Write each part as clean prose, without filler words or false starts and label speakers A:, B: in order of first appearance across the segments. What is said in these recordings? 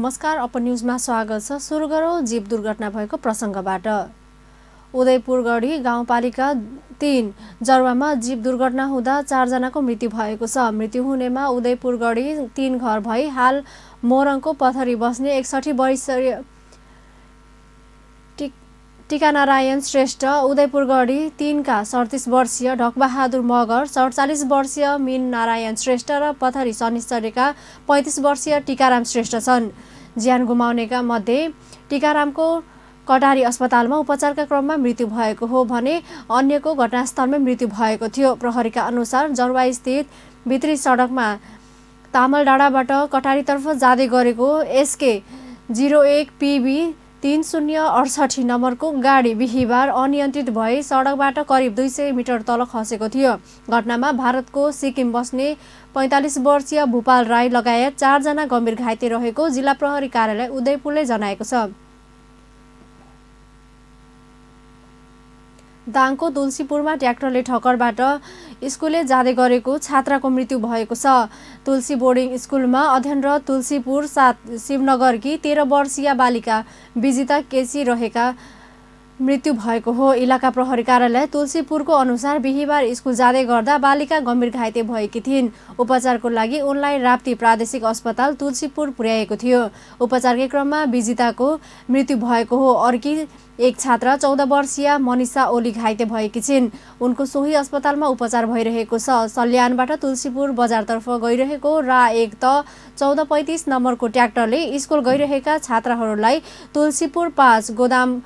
A: नमस्कार, अपन न्युजमा स्वागत छ। सुरु गरौँ जीव दुर्घटना भएको प्रसङ्गबाट। उदयपुरगढी गाउँपालिका 3 जरुवामा जीव दुर्घटना हुँदा 4 जनाको मृत्यु भएको छ। मृत्यु हुनेमा उदयपुरगढी 3 घर भई हाल मोरङको पथरी बस्ने 61 वर्षीय टिकानारायण श्रेष्ठ, उदयपुरगढी 3 का 37 वर्षीय ढकबहादुर मगर, 47 वर्षीय मीन नारायण श्रेष्ठ र पथरी शनिश्चरीका 35 वर्षीय टिकाराम श्रेष्ठ छन्। ज्यान गुमाउनेका मध्ये टिकारामको कटारी अस्पतालमा उपचारका क्रममा मृत्यु भएको हो भने अन्यको घटनास्थलमै मृत्यु भएको थियो। प्रहरीका अनुसार जरुवा स्थित भित्री सडकमा तामलडाँडाबाट कटारीतर्फ जाँदै गरेको SK 01 PB 3068 नम्बरको गाडी बिहिबार अनियन्त्रित भई सडकबाट करिब 200 मिटर तल खसेको थियो। घटनामा भारतको सिक्किम बस्ने 45 वर्षीय भूपाल राई लगायत 4 जना गम्भीर घाइते रहेको जिल्ला प्रहरी कार्यालय उदयपुरले जनाएको छ। दाङको तुलसीपुरमा ट्र्याक्टरले ठक्करबाट स्कुलले जाँदै गरेको छात्राको मृत्यु भएको छ। तुलसी बोर्डिङ स्कुलमा अध्ययनरत तुलसीपुर 7 शिवनगरकी 13 वर्षीय बालिका विजिता केसी रहेका मृत्यु भएको हो। इलाका प्रहरी कार्यालय तुलसीपुरको अनुसार बिहिबार स्कुल जाँदै गर्दा बालिका गम्भीर घाइते भएकी थिइन्। उपचारको लागि उनलाई राप्ती प्रादेशिक अस्पताल तुलसीपुर पुर्याएको थियो। उपचारकै क्रममा विजिताको मृत्यु भएको हो। अर्की एक छात्रा 14 वर्षीय मनिषा ओली घाइते भएकी छिन्। उनको सोही अस्पतालमा उपचार भइरहेको छ। सल्यानबाट तुलसीपुर बजारतर्फ गइरहेको RA1 त 1435 नम्बरको ट्र्याक्टरले स्कुल गइरहेका छात्राहरूलाई तुलसीपुर 5 गोदाम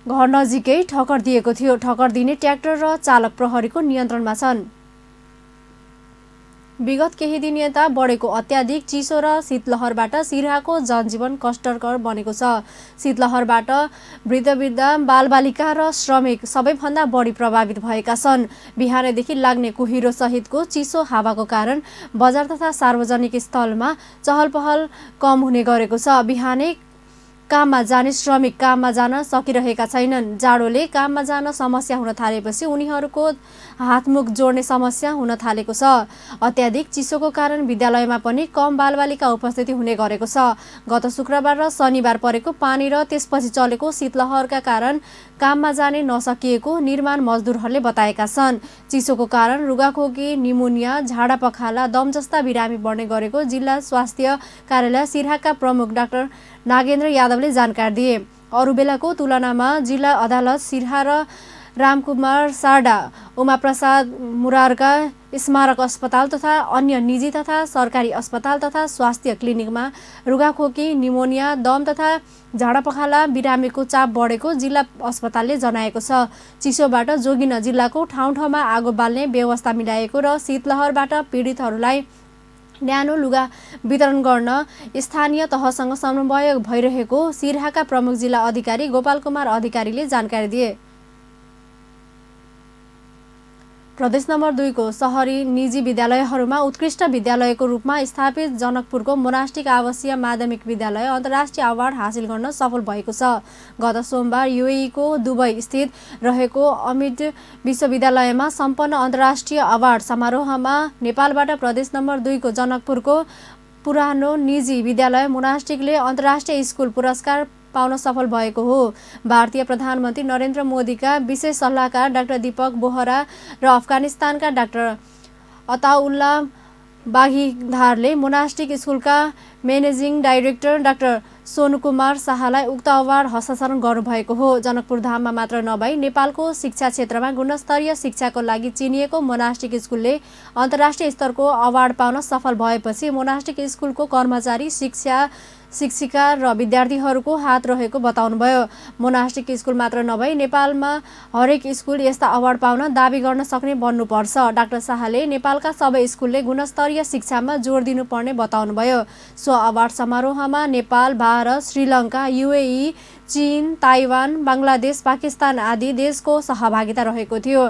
A: घर नजिकै ठक्कर दिएको थियो। ठक्कर दिने ट्र्याक्टर र चालक प्रहरीको नियन्त्रणमा छन्। विगत केही दिन यता बढेको अत्याधिक चिसो र शीतलहरबाट सिराहाको जनजीवन कष्टकर बनेको छ। शीतलहरबाट वृद्ध बालबालिका र श्रमिक सबैभन्दा बढी प्रभावित भएका छन्। बिहानैदेखि लाग्ने कुहिरो सहितको चिसो हावाको कारण बजार तथा सार्वजनिक स्थलमा चहलपहल कम हुने गरेको छ। बिहानै काममा जाने श्रमिक काममा जान सकिरहेका छैनन्। जाडोले काममा जान समस्या हुन थालेपछि उनीहरूको हातमुख जोड्ने समस्या हुन थालेको छ। अत्याधिक चिसोको कारण विद्यालयमा पनि कम बालबालिका उपस्थिति हुने गरेको छ। गत शुक्रबार र शनिबार परेको पानी र त्यसपछि चलेको शीतलहरका कारण काममा जाने नसकिएको निर्माण मजदुरहरूले बताएका छन्। चिसोको कारण रुगाखोकी, निमोनिया, झाडा पखाला, दम जस्ता बिरामी बढ्ने गरेको जिल्ला स्वास्थ्य कार्यालय सिराहाका प्रमुख डाक्टर नागेन्द्र यादवले जानकारी दिए। अरू बेलाको तुलनामा जिल्ला अदालत सिराहा र रामकुमार सार्डा, उमाप्रसाद मुरारका स्मारक अस्पताल तथा अन्य निजी तथा सरकारी अस्पताल तथा स्वास्थ्य क्लिनिकमा रुगाखोकी, निमोनिया, दम तथा झाडापखाला बिरामीको चाप बढेको जिल्ला अस्पतालले जनाएको छ। चिसोबाट जोगिन जिल्लाको ठाउँ ठाउँमा आगो बाल्ने व्यवस्था मिलाएको र शीतलहरबाट पीडितहरूलाई न्यानो लुगा वितरण गर्न स्थानीय तहसँग समन्वय भइरहेको सिराहाका प्रमुख जिल्ला अधिकारी गोपाल कुमार अधिकारीले जानकारी दिए। प्रदेश नम्बर 2 को शहरी निजी विद्यालयहरूमा उत्कृष्ट विद्यालयको रूपमा स्थापित जनकपुरको मोनास्टिक आवासीय माध्यमिक विद्यालय अन्तर्राष्ट्रिय अवार्ड हासिल गर्न सफल भएको छ। गत सोमबार UAE को दुबई स्थित रहेको अमिड विश्वविद्यालयमा सम्पन्न अन्तर्राष्ट्रिय अवार्ड समारोहमा नेपालबाट प्रदेश नम्बर 2 को जनकपुरको पुरानो निजी विद्यालय मोनास्टिकले अन्तर्राष्ट्रिय स्कुल पुरस्कार पाउन सफल भएको हो। भारतीय प्रधानमन्त्री नरेन्द्र मोदीका विशेष सल्लाहकार डाक्टर दीपक बोहरा र अफगानिस्तानका डाक्टर अताउल्ला बाघिधारले मोनास्टिक स्कुलका म्यानेजिङ डाइरेक्टर डाक्टर सोनुकुमार शाहलाई उक्त अवार्ड हस्तान्तरण गर्नुभएको हो। जनकपुर धाममा मात्र नभई नेपालको शिक्षा क्षेत्रमा गुणस्तरीय शिक्षाको लागि चिनिएको मोनास्टिक स्कुलले अन्तर्राष्ट्रिय स्तरको अवार्ड पाउन सफल भएपछि मोनास्टिक स्कुलको कर्मचारी, शिक्षिका र विद्यार्थीहरूको हात रहेको बताउनुभयो। मोनास्टिक स्कुल मात्र नभई नेपालमा हरेक स्कुल यस्ता अवार्ड पाउन दाबी गर्न सक्ने बन्नुपर्छ। डाक्टर शाहले नेपालका सबै स्कुलले गुणस्तरीय शिक्षामा जोड दिनुपर्ने बताउनुभयो। सो अवार्ड समारोहमा नेपाल, भारत, श्रीलङ्का, UAE, चीन, ताइवान, बङ्गलादेश, पाकिस्तान आदि देशको सहभागिता रहेको थियो।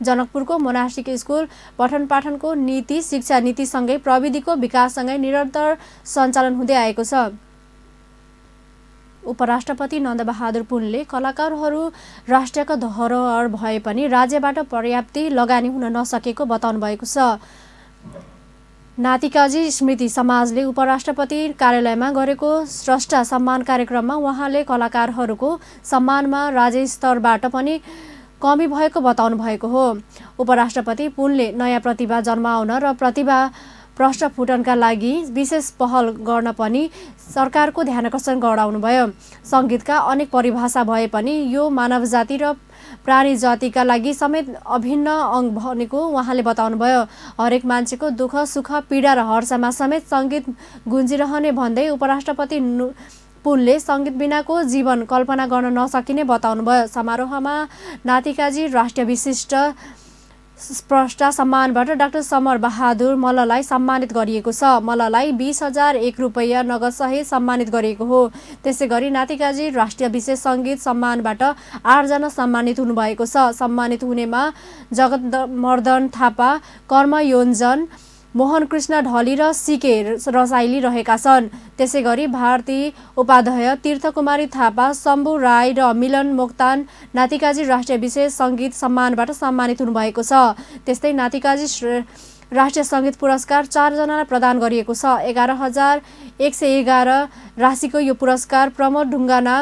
A: जनकपुरको मोनास्टिक स्कुल पठन पाठनको नीति, शिक्षा नीतिसँगै प्रविधिको विकाससँगै निरन्तर सञ्चालन हुँदै आएको छ। उपराष्ट्रपति नन्दबहादुर पुनले कलाकारहरू राष्ट्रका धरोहर भए पनि राज्यबाट पर्याप्त लगानी हुन नसकेको बताउनु भएको छ। नातिकाजी स्मृति समाजले उपराष्ट्रपति कार्यालयमा गरेको स्रष्टा सम्मान कार्यक्रममा उहाँले कलाकारहरूको सम्मानमा राज्य स्तरबाट पनि कमी भएको बताउनु भएको हो। उपराष्ट्रपति पुनले नयाँ प्रतिभा जन्माउन र प्रतिभा प्रस्फुटनका लागि विशेष पहल गर्न पनि सरकारको ध्यानाकर्षण गराउनुभयो। सङ्गीतका अनेक परिभाषा भए पनि यो मानव जाति र प्राणी जातिका लागि समेत अभिन्न अङ्ग भनेको उहाँले बताउनुभयो। हरेक मान्छेको दुःख सुख पीडा र हर्षमा समेत सङ्गीत गुन्जिरहने भन्दै उपराष्ट्रपति पुनले सङ्गीत बिनाको जीवन कल्पना गर्न नसकिने बताउनुभयो। समारोहमा नातिकाजी राष्ट्रिय विशिष्ट स्रष्टा सम्मानबाट डाक्टर समर बहादुर मल्ललाई सम्मानित गरिएको छ। मल्ललाई 20,001 रुपैयाँ नगदसहित सम्मानित गरिएको हो। त्यसै गरी नातिकाजी राष्ट्रिय विशेष सङ्गीत सम्मानबाट 8 जना सम्मानित हुनुभएको छ। सम्मानित हुनेमा जगतमर्दन थापा, कर्म योन्जन, मोहन कृष्ण ढली र सिके रसाइली रहेका छन्। त्यसै गरी भारती उपाध्याय, तीर्थकुमारी थापा, शम्भु राई र मिलन मोक्तान नातिकाजी राष्ट्रिय विशेष सङ्गीत सम्मानबाट सम्मानित हुनुभएको छ। त्यस्तै नातिकाजी राष्ट्रिय सङ्गीत पुरस्कार 4 जनालाई प्रदान गरिएको छ। 11,111 राशिको यो पुरस्कार प्रमोद ढुङ्गाना,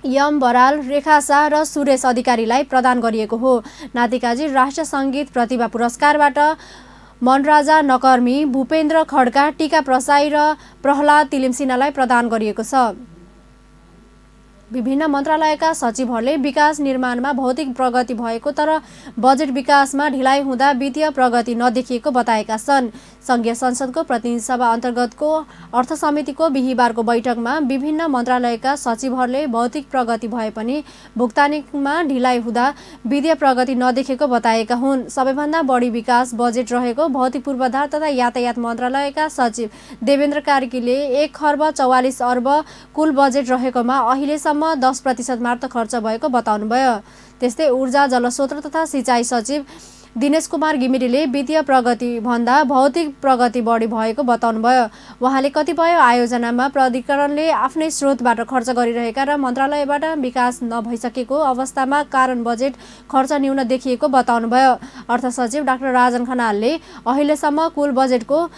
A: यम बराल, रेखा शाह र सुरेश अधिकारीलाई प्रदान गरिएको हो। नातिकाजी राष्ट्रिय सङ्गीत प्रतिभा पुरस्कारबाट मनराजा नकर्मी, भूपेन्द्र खड्का, टीका प्रसाई र प्रहलाद तिलिमसिनालाई प्रदान गरिएको छ। विभिन्न मन्त्रालयका सचिवहरूले विकास निर्माणमा भौतिक प्रगति भएको तर बजेट विकासमा ढिलाइ हुँदा वित्तीय प्रगति नदेखिएको बताएका छन्। सङ्घीय संसदको प्रतिनिधि सभा अन्तर्गतको अर्थ समितिको बिहिबारको बैठकमा विभिन्न मन्त्रालयका सचिवहरूले भौतिक प्रगति भए पनि भुक्तानीमा ढिलाइ हुँदा वित्तीय प्रगति नदेखेको बताएका हुन्। सबैभन्दा बढी विकास बजेट रहेको भौतिक पूर्वाधार तथा यातायात मन्त्रालयका सचिव देवेन्द्र कार्कीले 1,44 अर्ब कुल बजेट रहेकोमा अहिलेसम्म 10% मात्र खर्च भएको बताउनुभयो। त्यस्तै ऊर्जा जलस्रोत तथा सिँचाइ सचिव दिनेश कुमार घिमिरेले वित्तीय प्रगति भन्दा भौतिक प्रगति बढी भएको बताउनुभयो। उहाँले कतिपय आयोजनामा प्राधिकरणले आफ्नै स्रोतबाट खर्च गरिरहेका र मन्त्रालयबाट विकास नभइसकेको अवस्थामा कारण बजेट खर्च न्यून देखिएको बताउनुभयो। अर्थ सचिव डाक्टर राजन खनालले अहिलेसम्म कुल बजेटको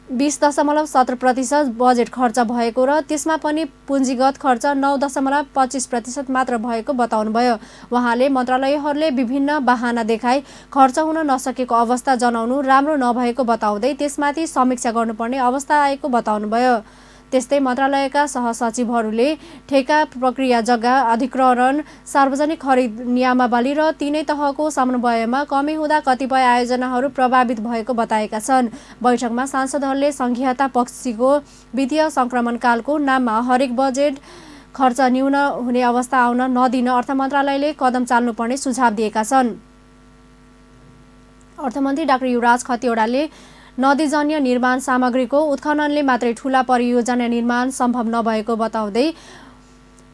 A: 20.17% बजेट खर्च भएको र त्यसमा पनि पुँजीगत खर्च 9.25% मात्र भएको बताउनुभयो। उहाँले मन्त्रालयहरूले विभिन्न बहाना देखाई खर्च हुन नसकेको अवस्था जनाउनु राम्रो नभएको बताउँदै त्यसमाथि समीक्षा गर्नुपर्ने अवस्था आएको बताउनुभयो। त्यस्तै मन्त्रालयका सहसचिवहरूले ठेका प्रक्रिया, जग्गा अधिग्रहण, सार्वजनिक खरिद नियमावली र तीनै तहको समन्वयमा कमी हुँदा कतिपय आयोजनाहरू प्रभावित भएको बताएका छन्। बैठकमा सांसदहरूले सङ्घीयता पक्षको वित्तीय सङ्क्रमणकालको नाममा हरेक बजेट खर्च न्यून हुने अवस्था आउन नदिन अर्थ मन्त्रालयले कदम चाल्नुपर्ने सुझाव दिएका छन्। अर्थमन्त्री डाक्टर युवराज खतिवडाले नदीजन्य निर्माण सामग्रीको उत्खननले मात्रै ठूला परियोजना निर्माण सम्भव नभएको बताउँदै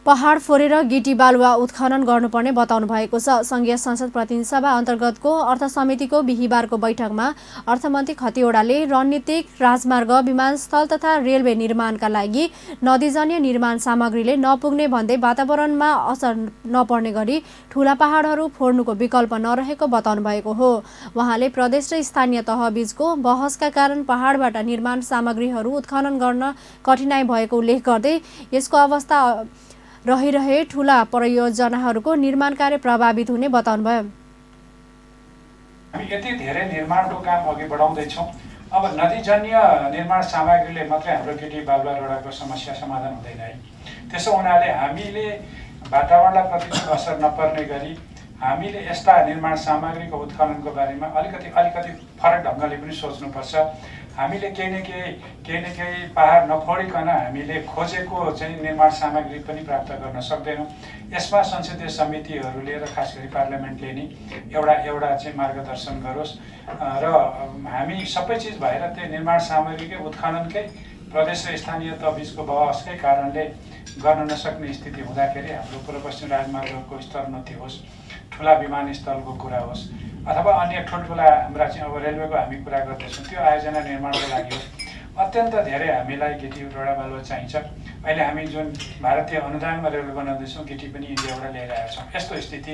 A: पहाड फोरेर गिटी बालुवा उत्खनन गर्नुपर्ने बताउनु भएको छ। सङ्घीय संसद प्रतिनिधि सभा अन्तर्गतको अर्थ समितिको बिहिबारको बैठकमा अर्थमन्त्री खतिवडाले रणनीतिक राजमार्ग, विमानस्थल तथा रेलवे निर्माणका लागि नदीजन्य निर्माण सामग्रीले नपुग्ने भन्दै वातावरणमा असर नपर्ने गरी ठूला पहाडहरू फोड्नुको विकल्प नरहेको बताउनु भएको हो। उहाँले प्रदेश र स्थानीय तहबीचको बहसका कारण पहाडबाट निर्माण सामग्रीहरू उत्खनन गर्न कठिनाइ भएको उल्लेख गर्दै यसको अवस्था रहिरहे ठूला परियोजनाहरूको निर्माण कार्य प्रभावित हुने बताउनुभयो।
B: हामी यति धेरै निर्माणको काम अघि बढाउँदैछौँ, अब नदीजन्य निर्माण सामग्रीले मात्रै हाम्रो गिटी बालुवा रोडाको समस्या समाधान हुँदैन है। त्यसो हुनाले हामीले वातावरणलाई प्रतिकूल असर नपर्ने गरी हामीले यस्ता निर्माण सामग्रीको उत्खननको बारेमा अलिकति फरक ढङ्गले पनि सोच्नुपर्छ। हामीले केही न केही पहाड नफोडिकन हामीले खोजेको चाहिँ निर्माण सामग्री पनि प्राप्त गर्न सक्दैनौँ। यसमा संसदीय समितिहरूले र खास गरी पार्लियामेन्टले नि एउटा चाहिँ मार्गदर्शन गरोस् र हामी सबै चिज भएर त्यो निर्माण सामग्रीकै उत्खननकै प्रदेश र स्थानीय तहबिचको बहसकै कारणले गर्न नसक्ने स्थिति हुँदाखेरि हाम्रो पूर्व पश्चिम राजमार्गको स्तरोन्नति होस्, ठुला विमानस्थलको कुरा होस् अथवा अन्य ठुल्ठुला हाम्रा चाहिँ अब रेलवेको हामी कुरा गर्दैछौँ त्यो आयोजना निर्माणको लागि अत्यन्त धेरै हामीलाई गिटी रोडा बालुवा चाहिन्छ। अहिले हामी जुन भारतीय अनुदानमा रेलवे बनाउँदैछौँ गिटी पनि इन्डियाबाट ल्याइरहेका छौँ। यस्तो स्थिति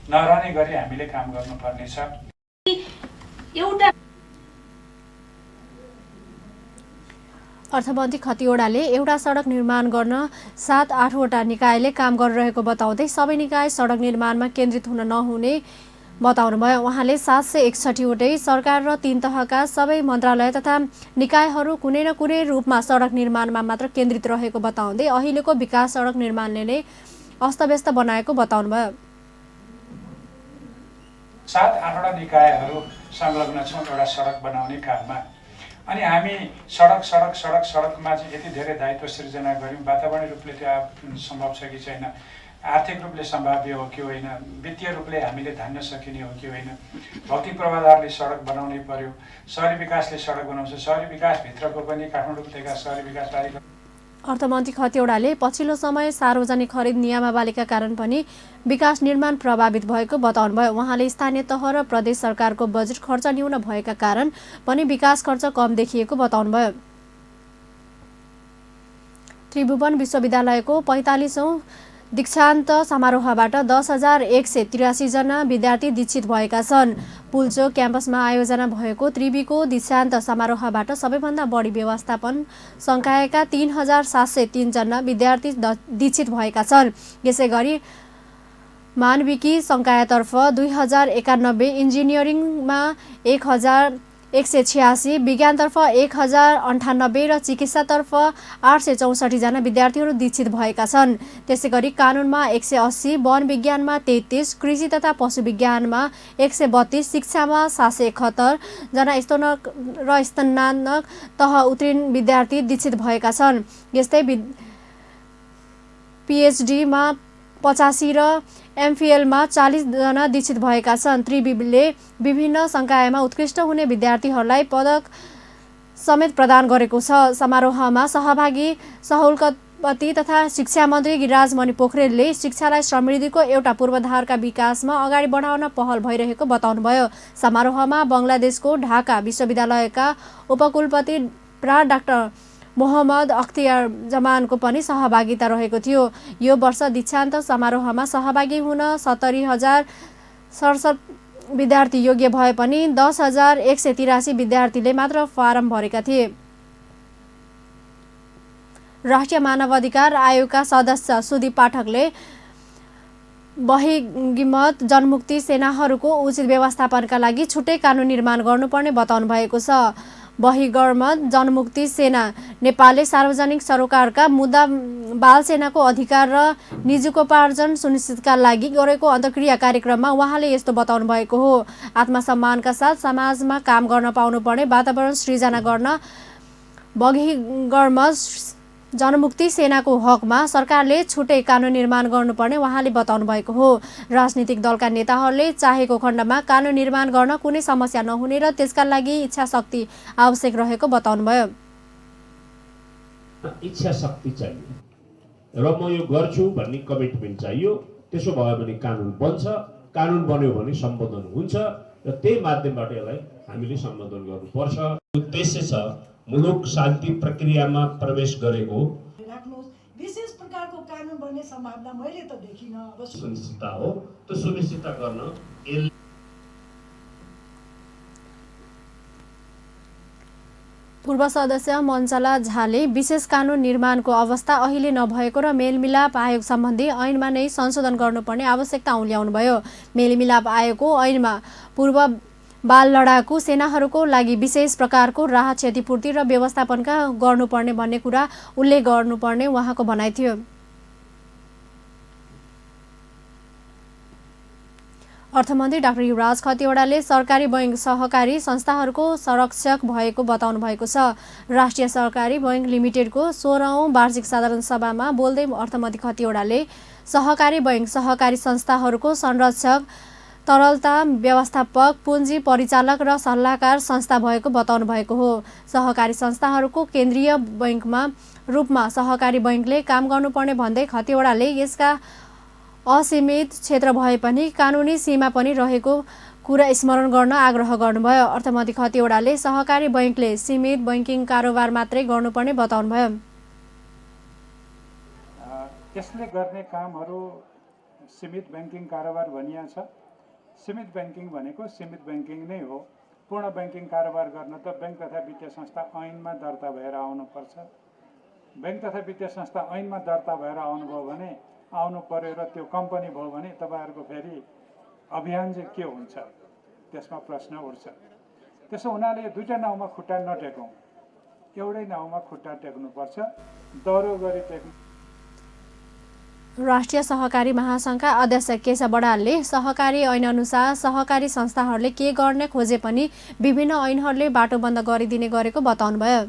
B: नरहने गरी हामीले काम गर्नुपर्नेछ।
A: अर्थमन्त्री खतिवडाले एउटा सडक निर्माण गर्न 7-8वटा निकायले काम गरिरहेको बताउँदै सबै निकाय सडक निर्माणमा केन्द्रित हुन नहुने बताउनुभयो। उहाँले 761वटै सरकार र 3 तहका सबै मन्त्रालय तथा निकायहरू कुनै न कुनै रूपमा सडक निर्माणमा मात्र केन्द्रित रहेको बताउँदै अहिलेको विकास सडक निर्माणले नै अस्तव्यस्त बनाएको बताउनुभयो।
B: 7-8वटा निकायहरू संलग्न छौँ एउटा सडक बनाउने काममा। अनि हामी सडकमा चाहिँ यति धेरै दायित्व सृजना गऱ्यौँ। वातावरणीय रूपले त्यो सम्भव छ कि छैन, आर्थिक रूपले सम्भाव्य हो कि होइन, वित्तीय रूपले हामीले धान्न सकिने हो कि होइन, भौतिक पूर्वाधारले सडक बनाउनै पर्यो, शहरी विकासले सडक बनाउँछ, शहरी विकासभित्रको पनि काठमाडौँका शहरी विकास प्राधिकरण।
A: अर्थमन्त्री खतिवडाले पछिल्लो समय सार्वजनिक खरिद नियमावलीका कारण पनि विकास निर्माण प्रभावित भएको बताउनुभयो। उहाँले स्थानीय तह र प्रदेश सरकारको बजेट खर्च न्यून भएका कारण पनि विकास खर्च कम देखिएको बताउनुभयो। त्रिभुवन विश्वविद्यालयको 45औं दीक्षान्त समारोहबाट 10,183 जना विद्यार्थी दीक्षित भएका छन्। पुल्चोक क्याम्पसमा आयोजना भएको त्रिवीको दीक्षान्त समारोहबाट सबैभन्दा बढी व्यवस्थापन संकायका 3,703 जना विद्यार्थी दीक्षित भएका छन्। यसैगरी मानविकी संकायतर्फ 2,091, इन्जिनियरिङमा 1,186, विज्ञानतर्फ 1,098 र चिकित्सातर्फ 864 जना विद्यार्थीहरू दीक्षित भएका छन्। त्यसैगरी कानुनमा 180, वन विज्ञानमा 33, कृषि तथा पशु विज्ञानमा 132, शिक्षामा 771 जना स्तोनक र स्नातक तह उत्तीर्ण विद्यार्थी दीक्षित भएका छन्। यस्तै पीएचडीमा 85 र एमफिएलमा 40 जना दीक्षित भएका छन्। त्रिवीले विभिन्न संकायमा उत्कृष्ट हुने विद्यार्थीहरूलाई पदक समेत प्रदान गरेको छ। समारोहमा सहभागी सहुलपति तथा शिक्षा मन्त्री गिरिराजमणि पोखरेलले शिक्षालाई समृद्धिको एउटा पूर्वाधारका विकासमा अगाडि बढाउन पहल भइरहेको बताउनुभयो। समारोहमा बङ्गलादेशको ढाका विश्वविद्यालयका उपकुलपति प्रा डाक्टर मोहम्मद अख्तियार जमानको पनि सहभागिता रहेको थियो। यो वर्ष दीक्षान्त समारोहमा सहभागी हुन 70,067 विद्यार्थी योग्य भए पनि 10,183 विद्यार्थीले मात्र फारम भरेका थिए। राष्ट्रिय मानवाधिकार आयोगका सदस्य सुदीप पाठकले बहिगमत जनमुक्ति सेनाहरूको उचित व्यवस्थापनका लागि छुट्टै कानुन निर्माण गर्नुपर्ने बताउनु भएको छ। बहिगमत जनमुक्ति सेना नेपालले सार्वजनिक सरोकारका मुद्दा बाल सेनाको अधिकार र निजोपार्जन सुनिश्चितका लागि गरेको अन्तर्क्रिया कार्यक्रममा उहाँले यस्तो बताउनु भएको हो। आत्मसम्मानका साथ समाजमा काम गर्न पाउनुपर्ने वातावरण सृजना गर्न बहिगमत जनमुक्ति सेनाको हकमा सरकारले छुट्टै कानुन निर्माण गर्नुपर्ने उहाँले बताउनु भएको हो। राजनीतिक दलका नेताहरूले चाहेको खण्डमा कानुन निर्माण गर्न कुनै समस्या नहुने र त्यसका लागि इच्छा शक्ति आवश्यक रहेको बताउनुभयो।
C: इच्छा शक्ति चाहियो र म यो गर्छु भन्ने कमिटमेन्ट चाहियो। त्यसो भयो भने कानुन बन्छ, कानुन बन्यो भने सम्बोधन हुन्छ र त्यही माध्यमबाट यसलाई हामीले सम्बोधन गर्नुपर्छ। उद्देश्य छ मुलुक शान्ति प्रक्रियामा प्रवेश गरेको
D: राख्नुहोस्। विशेष प्रकारको कानुन बन्ने सम्भावना मैले त देखिन। अब
C: सुनिश्चितता हो, त्यो सुनिश्चितता गर्न
A: पूर्व सदस्य मञ्चला झाले विशेष कानुन निर्माणको अवस्था अहिले नभएको र मेलमिलाप आयोग सम्बन्धी ऐनमा नै संशोधन गर्नुपर्ने आवश्यकता उल्याउनुभयो। मेलमिलाप आयोगको ऐनमा पूर्व बाल लडाकु सेनाहरूको लागि विशेष प्रकारको राहत क्षतिपूर्ति र व्यवस्थापनका गर्नुपर्ने भन्ने कुरा उल्लेख गर्नुपर्ने उहाँको भनाइ थियो। अर्थमन्त्री डाक्टर युवराज खतिवडाले सरकारी बैंक सहकारी संस्थाहरूको संरक्षक भएको बताउनु भएको छ। राष्ट्रिय सहकारी बैंक लिमिटेडको 16औं वार्षिक साधारण सभामा बोल्दै अर्थमन्त्री खतिवडाले सहकारी बैंक सहकारी संस्थाहरूको संरक्षक, तरलता व्यवस्थापक, पुँजी परिचालक र सल्लाहकार संस्था भएको बताउनु भएको हो। सहकारी संस्थाहरूको केन्द्रीय बैंकमा रूपमा सहकारी बैंकले काम गर्नुपर्ने भन्दै खतिवडाले यसका असीमित क्षेत्र भए पनि कानुनी सीमा पनि रहेको कुरा स्मरण गर्न आग्रह गर्नुभयो। अर्थमन्त्री खतिवडाले सहकारी बैंकले सीमित बैंकिङ कारोबार मात्रै गर्नुपर्ने बताउनुभयो।
B: यसले गर्ने कामहरू सीमित बैंकिङ कारोबार भनिया छ। सीमित बैंकिङ भनेको सीमित बैंकिङ नै हो। पूर्ण ब्याङ्किङ कारोबार गर्न त ब्याङ्क तथा वित्तीय संस्था ऐनमा दर्ता भएर आउनुपर्छ। ब्याङ्क तथा वित्तीय संस्था ऐनमा दर्ता भएर आउनुभयो भने आउनु पर्यो र त्यो कम्पनी भयो भने तपाईँहरूको फेरि अभियान चाहिँ के हुन्छ त्यसमा प्रश्न उठ्छ। त्यसो हुनाले दुईटा नाउँमा खुट्टा नटेकौँ, एउटै नाउँमा खुट्टा टेक्नुपर्छ, दह्रो गरी टेक्नु।
A: राष्ट्रिय सहकारी महासङ्घका अध्यक्ष केशव बडालले सहकारी ऐनअनुसार सहकारी संस्थाहरूले के गर्ने खोजे पनि विभिन्न ऐनहरूले बाटो बन्द गरिदिने गरेको बताउनुभयो।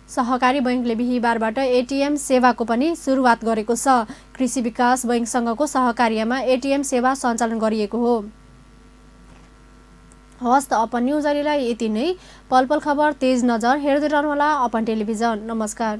A: सहकारी बैङ्कले बिहिबारबाट एटिएम सेवाको पनि सुरुवात गरेको छ। कृषि विकास बैङ्कसँगको सहकार्यमा एटिएम सेवा सञ्चालन गरिएको हो। हस्त अपन न्युज अहिलेलाई यति नै। पल पल खबर तेज नजर हेर्दै रहनुहोला अपन टेलिभिजन। नमस्कार।